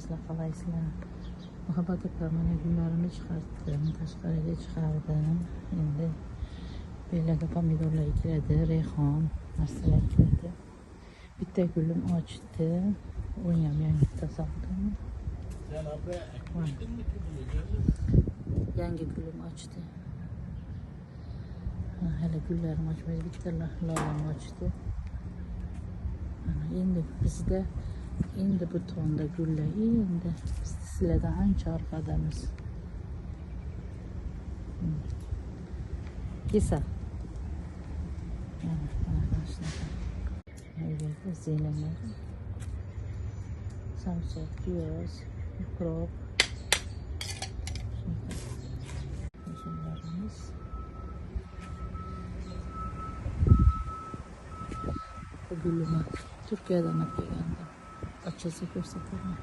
Sizlar qalaysizlar? Muhabbat opa, mana gullarimni chiqardim, tashqariga chiqardim. Endi bu yerlarda pomidorlar ekiladi, rayhon narsalar ekiladi. Bitta gulim ochdi, uni ham yangi soldim. Yangi gulim ochdi. Hali gullarim ochmaydi, bitta lolam ochdi. Mana endi bizda endi bu tonda gullar, endi biz sizlardan ancha orqadamiz. Kesa. Mana shunaqa. Yerda zelenlar. Samsoq, piyoz, ukrop. Shunaqa. Uzumlarimiz. Bu gulimi Turkiyadan olib kelgandim. Ochilsa ko'rsataman.